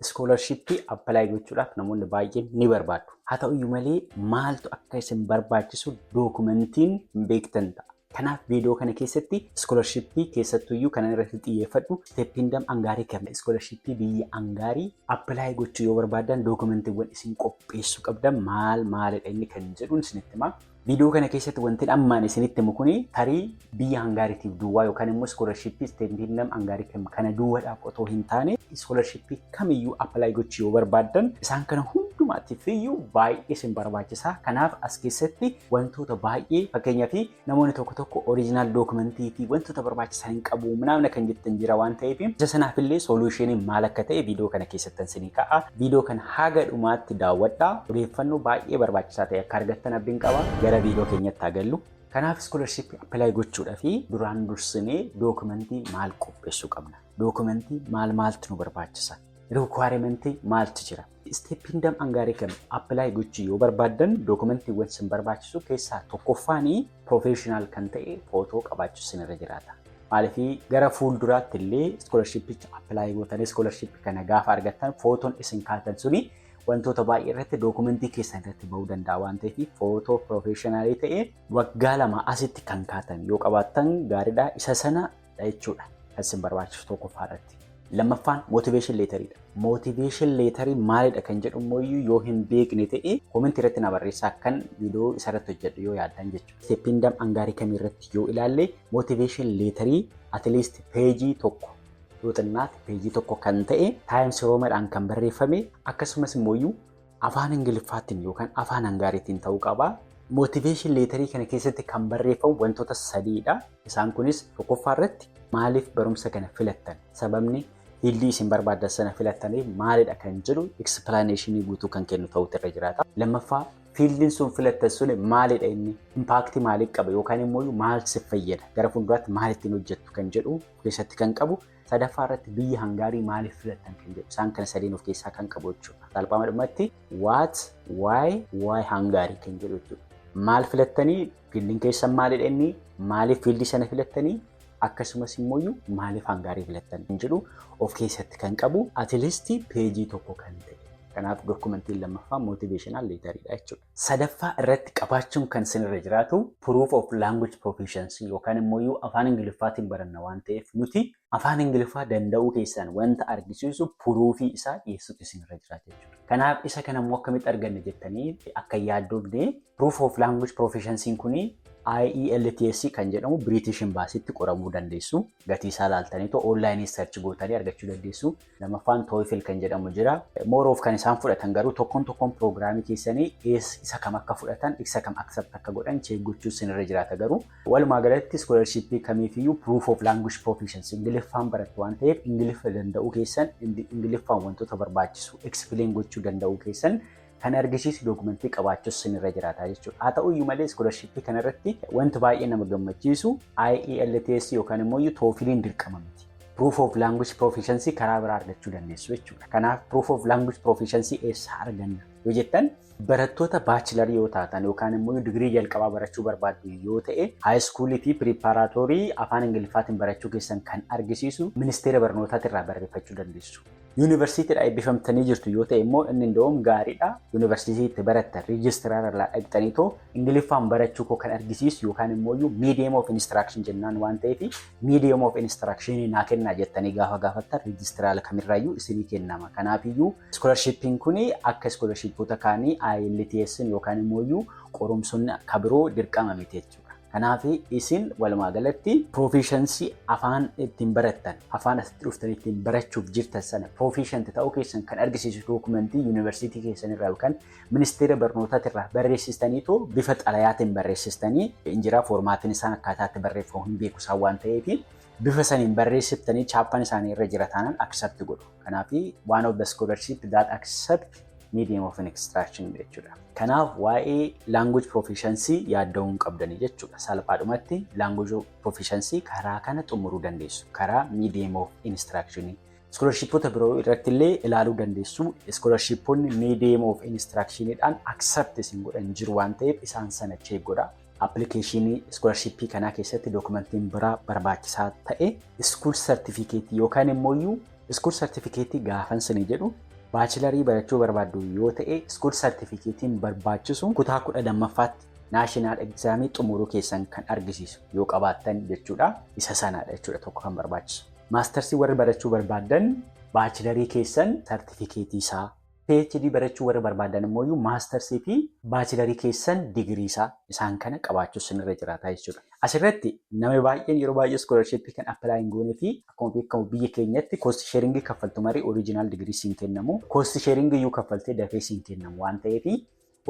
Scholarshipii apply gochuudhaaf namoonni baay'een ni barbaadu. Haa ta'uyyuu malee, maaltu akka isin barbaachisu dookumentiin hin beektan ta'a. Kanaaf viidiyoo kana keessatti scholarshipii keessattuyyuu kanan irratti xiyyeeffadhu Stipendium Hungaricum, scholarshipii biyya Hangaarii apply gochuu yoo barbaadan dookumentiiwwan isin qopheessuu qabdan maal maalidha inni kan jedhuun isinitti hima. Viidiyoo kana keessatti wanti ammaan isinitti himu kuni tarii biyya Hangaariitiif duwwaa yookaan immoo scholarshipii Stipendium Hungaricum kana duwwaadhaaf otoo hin taane, scholarshipii kamiyyuu apply gochuu yoo barbaaddan isaan kana hundumaatiif iyyuu baay'ee isin barbaachisa. Kanaaf as keessatti wantoota baay'ee, fakkeenyaaf namoonni tokko tokko original dookumentii fi wantoota barbaachisan hin qabu minaamna kan jettan jira waan ta'eef, isa sanaaf illee solutioniin maal akka ta'e viidiyoo kana keessatti isinii ka'a. Viidiyoo kana haga dhumaatti daawwadhaa. Odeeffannoo baay'ee barbaachisaa ta'e akka argattan abdiin qaba. Gara viidiyoo keenyatti haa gallu. Kanaaf scholarshipii apply gochuudhaa fi duraan dursinee dookumentii maal qopheessuu qabna? Dookumentii maal maaltu nu barbaachisa? Requirementii maaltu jira? Stipendium Hungaricum apply gochuu yoo barbaaddan dookumentiiwwan isin barbaachisu keessaa tokkoffaanii professional kan ta'e footoo qabaachuu isinirra jiraata. Maaliif, gara fuulduraatti illee scholarshipicha apply gootanii scholarshipii kana gaafa argattan footoon isin kaatan suni wantoota baay'ee irratti dookumentii keessan irratti bahuu danda'a waan ta'eef, footoo professionalii ta'e waggaa 2 asitti kan kaatan yoo qabaattan gaariidha. Isa sana jechuudha kan isin barbaachisu tokkoffaa irratti. Lammaffaan motivation letteriidha. Motivation letterii maalidha kan jedhu immoo yoo hin beekne ta'e commentii irratti na barreessaa, kan viidiyoo isarratti hojjedhu yoo yaaddan jechuudha. Stipendium Hungaricum irratti yoo ilaalle, motivation letterii at least peejii 1, yoo xinnaate peejii 1 kan ta'e, Times Romadhaan kan barreeffame, akkasumas immoo afaan Ingiliffaatiin yookaan afaan Hangaariitiin ta'uu qaba. Motivation letterii kana keessatti kan barreeffamu wantoota sadiidha. Isaan kunis tokkoffaa irratti maaliif barumsa kana filattan? Sababni fieldii isin barbaaddan sana filattaniif maalidha kan jedhu explanationii guutuu kan kennu ta'utu irra jiraata. Lammaffaa, fieldiin sun filattan sun maalidha, inni impactii maalii qaba yookaan immoo maal si fayyada, gara fuulduraatti maal ittiin hojjettu kan jedhu keessatti kan qabu. Sadaffaa irratti biyya Hangaarii maaliif filattan kan jedhu, isaan kana sadiin of keessaa kan qabu jechuudha. Salphaadhumatti what, why Hungary kan jedhu jechuudha. Maal filattanii, fieldiin keessan maalidha inni, maaliif fieldii sana filattanii, akkasumas immoo maaliif Hangaarii filattan kan jedhu of keessatti kan qabu, at least peejii 1 kan ta'e. Kanaaf dokumentiin lammaffaa motivational letteriidha jechuudha. Sadaffaa irratti qabaachuun kan isinirra jiraatu proof of language proficiency yookaan immoo afaan Ingiliffaatiin baranna waan ta'eef, nuti afaan Ingiliffaa danda'uu keessan wanta argisiisu proofii isaa dhiyeessuutu isinirra jiraata jechuudha. Kanaaf isa kana immoo akkamitti arganna jettanii akka yaaddoofne, proof of language proficiency kuni IELTS kan jedhamu British Embassytti qoramuu dandeessu. Gatii isaa laaltaniitoo onlineii search gootanii argachuu dandeessu. Lammaffaan TOEFL kan jedhamu jira. More of kan isaan fudhatan garuu tokkoon tokkoon piroogiraamii keessanii isa kam akka fudhatan, isa kam accept akka godhan check gochuu isinirra jiraata garuu. Walumaa galatti scholarshipii kamiifiyyuu proof of language proficiency, Ingiliffaan barattu waan ta'eef Ingiliffa danda'uu keessan, Ingiliffaan wantoota barbaachisu explain gochuu danda'uu keessan kan argisiisu dookumentii qabaachuus isinirra jiraata jechuudha. Haa ta'uyyuu malee, scholarshipii kanarratti wanti baay'ee nama gammachiisu IELTS yookaan immoo TOEFLiin dirqama miti. Proof of language proficiency karaa biraa argachuu dandeessu jechuudha. Kanaaf proof of language proficiency eessaa arganna yoo jettan, barattoota bachelorii yoo taatan yookaan immoo digirii jalqabaa barachuu barbaaddu yoo ta'e, high schoolii fi preparatory afaan Ingiliffaatiin barachuu keessan kan argisiisu ministeera barnootaatirraa barreeffachuu dandeessu. Yuunivarsiitiidha eebbifamtanii jirtu yoo ta'e immoo inni inda'uun gaariidha. Yuunivarsiitii itti barattan registrara irraa dhaqxaniitoo Ingiliffaan barachuu koo kan argisiisu yookaan immoo medium of instruction jennaan waan ta'eef, medium of instruction naa kennaa jettanii gaafa gaafattan registrara kamirraayyuu isinii kennama. Kanaafiyyuu scholarshipiin kun akka scholarshipoota kaanii IELTS yookaan immoo qorumsonni akka biroo dirqama miti jechuudha. Kanaaf isin walumaa galatti proficiency afaan ittiin barattan, afaan asitti dhuftan ittiin barachuuf jirtan sana proficient ta'uu keessan kan argisiisu dookumentii yuunivarsiitii keessan irraa yookaan ministeera barnootaatirraa barreessistaniitu, bifa xalayaatiin barreessistanii injiraa, formatiin isaan akkaataa itti barreeffamu hin beeku isaan waan ta'eef, bifa saniin barreessiftanii chaappaan isaanii irra jira taanaan accept godhu. Kanaaf one of the scholarship that accept medium of instruction jechuudha. Kanaaf waa'ee language proficiency yaadda'uu hin qabdanii jechuudha. Salphaadhumatti language proficiency karaa kana xumuruu dandeessu. Karaa medium of instruction. Scholarshipoota biroo irratti illee ilaaluu dandeessu. Scholarshipoonni medium of instructionidhaan accept isin godhan jiru waan ta'eef, isaan sana check godha. Applicationii scholarshipii kanaa keessatti dookumentiin biraa barbaachisaa ta'e school certificate yookaan immoo School certificate gaafan sini jedhu, bachelorii barachuu barbaaddu yoo ta'e, school certificatein barbaachisu kutaa 12ffaatti national examii xumuruu keessan kan argisiisu yoo qabaattan jechuudha. Isa sanaadha jechuudha tokko kan barbaachisu. Mastersii warri barachuu barbaaddan bachelorii keessan sartifikeetii isaa, PhD barachuu warri barbaadan immoo mastersii fi bachelorii keessan digirii isaa, isaan kana qabaachuu sinirra jiraata jechuudha. Asirratti namni baay'een yeroo baay'ee scholarshipii kan apply hin goonee fi akkuma beekamu biyya keenyatti cost sharingii kaffaltu malee original digirii siin kennamu. Cost sharingii iyyuu kaffaltee dafee siin kennamu waan ta'eef,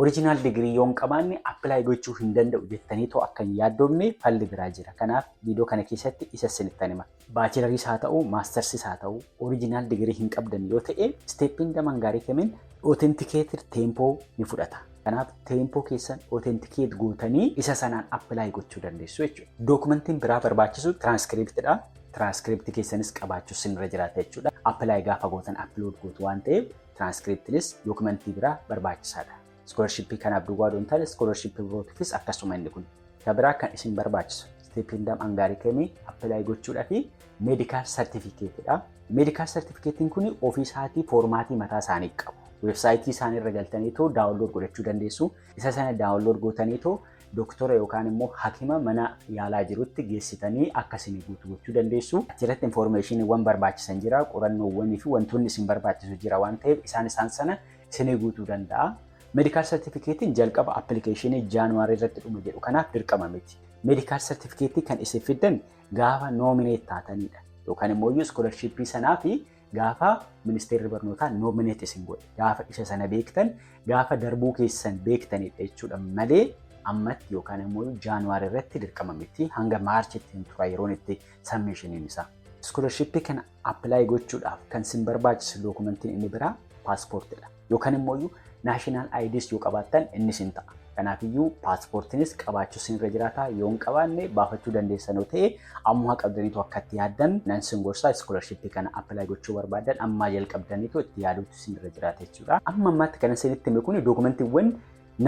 original digirii yoo hin qabaanne apply gochuu hin danda'u jettanii too akka hin yaaddoomne, falli biraa jira. Kanaaf viidiyoo kana keessatti isa isinittan hima. Bacheloriis haa ta'u, mastersiis haa ta'u, original digirii hin qabdan yoo ta'e, Stipendium Hungaricum'n authenticated tempo ni fudhata. Kanaaf tempo keessan authenticate gootanii isa sanaan apply gochuu dandeessu jechuudha. Dookumentiin biraa barbaachisu tiraanskriptidha. Tiraanskriptii keessanis qabaachuu sinirra jiraata jechuudha. Apply gaafa gootan upload gootu waan ta'eef, tiraanskriptiinis dookumentii biraa barbaachisaadha. Scholarshipii kanaaf duwwaa osoo hin taane, scholarshipii birootiifis akkasuma inni kun. Kan biraa kan isin barbaachisu Stipendium Hungaricumii apply gochuudhaa fi medical certificatedha. Medical certificatein kun ofii isaatii formatii mataa isaanii qabu. Websiteii isaanii irra galtaniitoo download godhachuu dandeessu. Isa sana download gootaniitoo doktora yookaan immoo hakima mana yaalaa jirutti geessitanii akka isin guutu gochuu dandeessu. Achirratti informationiiwwan barbaachisan jira, qorannoowwanii fi wantoonni isin barbaachisu jira waan ta'eef, isaan sana isinii guutuu danda'a. Medical certificatein jalqaba applicationii January irratti dhuma jedhu kanaaf dirqama miti. Medical certificateii kan isin fiddan gaafa nominate taatanidha. Yookaan immoo scholarshipii sanaa fi gaafa ministeerri barnootaa nominate isin godhe, gaafa isa sana beektan, gaafa darbuu keessan beektanidha jechuudha malee, ammatti yookaan immoo January irratti dirqama miti, hanga Marchitti hin tura yeroon itti submissioniin isaa. Scholarshipii kana apply gochuudhaaf kan isin barbaachisu dookumentiin inni biraa paaspoortiidha. Yookaan immoo national IDs yoo qabaattan innis hin ta'a. Kanaafiyyuu paaspoortiinis qabaachuu isinirra jiraata. Yoo hin qabaanne baafachuu dandeessan yoo ta'e, ammaa qabdaniitu akka itti yaaddan nan sin gorsaa. Scholarshipii kana apply gochuu barbaadan ammaa jalqabdaniitu itti yaaduutu isinirra jiraata jechuudha. Amma ammaatti kan isinitti hime kun dookumentiiwwan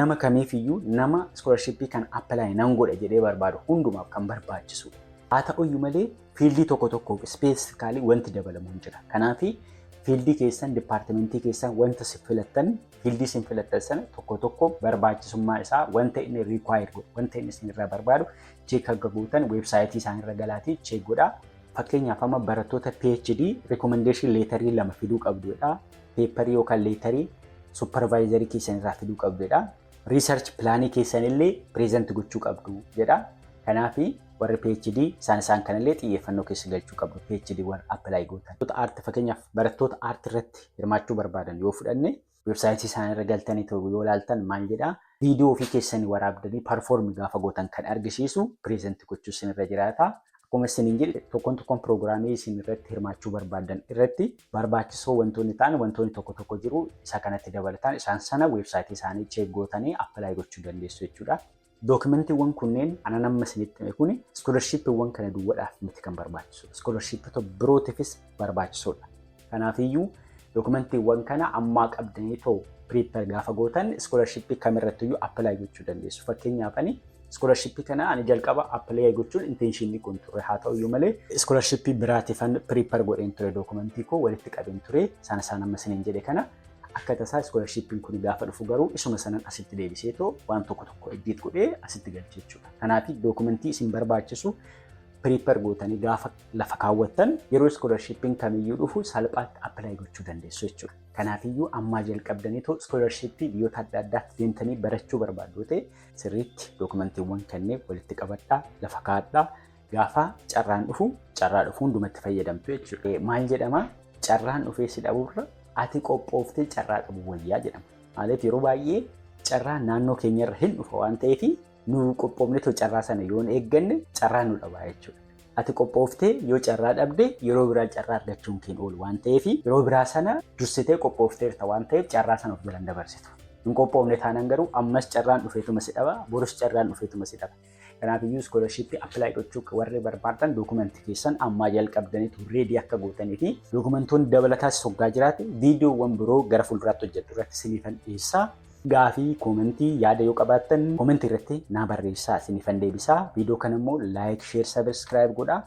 nama kamiifiyyuu, nama scholarshipii kana apply nan godha jedhee barbaadu hundumaaf kan barbaachisudha. Haa ta'uyyuu malee, fieldii tokko tokkoof specifically wanti dabalamu hin jira. Kanaafi fieldii keessan, departmentii keessan, wanta si filattan, fieldii isin filattan sana tokko tokko barbaachisummaa isaa, wanta inni require godhu, wanta inni isinirraa barbaadu check akka gootan websiteii isaanirra galaatii check godhaa. Fakkeenyaaf, amma barattoota PhD recommendation letterii lama fiduu qabdudha. Paperii yookaan letterii supervisorii keessan irraa fiduu qabdudha. Research planii keessan illee present gochuu qabdu jedha. Kanaafi warri PhD isaan kanallee xiyyeeffannoo keessa galchuu qabdu, PhD warra apply gootan. Aartii, fakkeenyaaf barattoota aartii irratti hirmaachuu barbaadan yoo fudhanne, websiteii isaanii irra galtanii yoo ilaaltan maal jedhaa? Viidiyoo ofii keessanii waraabdanii perform gaafa gootan kan argisiisu present gochuu isinirra jiraata. Akkuma isiniin jedhe, tokkoon tokkoon piroogiraamii isin irratti hirmaachuu barbaadan irratti barbaachisoo wantoonni ta'an wantoonni tokko tokko jiru. Isa kanatti dabalataan isaan sana websiteii isaanii check gootanii apply gochuu dandeessu jechuudha. Dookumentiiwwan kunneen ana nama isinitti hime kuni scholarshipiiwwan kana duwwaadhaaf miti kan barbaachisu. Scholarshipota birootiifis barbaachisoodha. Kanaafiyyuu dookumentiiwwan kana ammaa qabdanii too prepare gaafa gootan scholarshipii kamirrattiyyuu apply gochuu dandeessu. Fakkeenyaaf, ani scholarshipii kana ani jalqaba apply gochuun intentionii kun ture. Haa ta'uyyuu malee, scholarshipii biraatiifan prepare godheen ture, dookumentii koo walitti qabeen ture, isaan amma isiniin jedhe kana. Akka tasaa scholarshipiin kun gaafa dhufu garuu isuma sanan asitti deebiseetoo waan tokko tokko edit godhee asitti galche jechuudha. Kanaaf dookumentii isin barbaachisu prepare gootanii gaafa lafa kaawwattan, yeroo scholarshipiin kamiyyuu dhufu salphaatti apply gochuu dandeessu jechuudha. Kanaafiyyuu ammaa jalqabdaniitoo scholarshipii biyyoota adda addaatti deemtanii barachuu barbaaddu ta'e, sirriitti dookumentiiwwan kanneen walitti qabadhaa, lafa kaa'adhaa. Gaafa carraan dhufu, carraa dhufu hundumatti fayyadamtu jechuudha. Maal jedhama? Carraan dhufee si dhabuurra ati qophooftee carraa qabu wayyaa jedhama. Maaliif? Yeroo baay'ee carraan naannoo keenyarra hin dhufa waan ta'eef, nu qophoofnetoo carraa sana yoo hin eegganne carraa nu dhabaa jechuudha. Ati qophooftee yoo carraa dhabde, yeroo biraa carraa argachuun keen oolu waan ta'eef, yeroo biraa sana dursitee qophoofteerta waan ta'eef, carraa sana of jalaan dabarsitu. Hin qophoofne taanaan garuu ammas carraan dhufeetuma si dhaba, borus carraan dhufeetuma si dhaba. Kanaafiyyuu scholarshipii apply gochuu warri barbaadan dookumentii keessan ammaa jalqabdaniitu ready akka gootanii fi dookumentoonni dabalataas hoggaa jiraate viidiyoowwan biroo gara fuulduraatti hojjedhu irratti isiniifan dhiyeessaa. Gaafii, commentii, yaada yoo qabaattan commentii irratti naa barreessaa, isiniifan deebisaa. Viidiyoo kana immoo like, share, subscribe godhaa.